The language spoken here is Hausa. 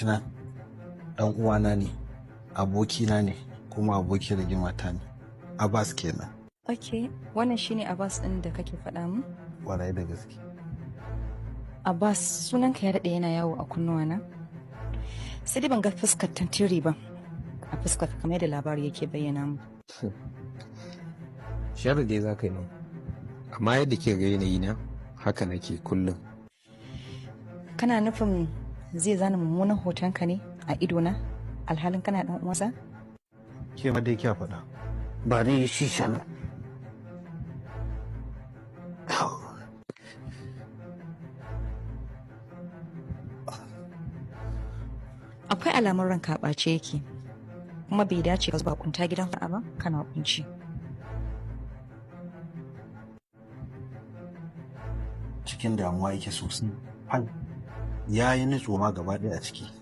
Ina ɗan uwana ne, abokina ne, kuma abokin rigimata ne. Abbas kenan. Ok, wannan shine Abbas ɗin da kake faɗa mu? Kwarai da gaske. Abbas, sunanka ya daɗe yana yawo a kunnuwana. Sai dai ban ga fuskar tantiri ba. A fuskar ka kamar yadda labari yake bayyana mu. Sharri dai za ka yi min. Amma yadda kika ga yanayi na haka nake kullum. Kana nufin zai zana mummunan hotonka ne a idona alhalin kana ɗan uwansa? Ke ma dai kya faɗa. Ba ni shisha nan. Akwai alamun ranka a ɓace yake. Kuma bai dace ka zuba kunta gidan faɗa ba kana kunci. Cikin damuwa yake sosai. Fal. Ya yi nutso ma gaba ɗaya a ciki.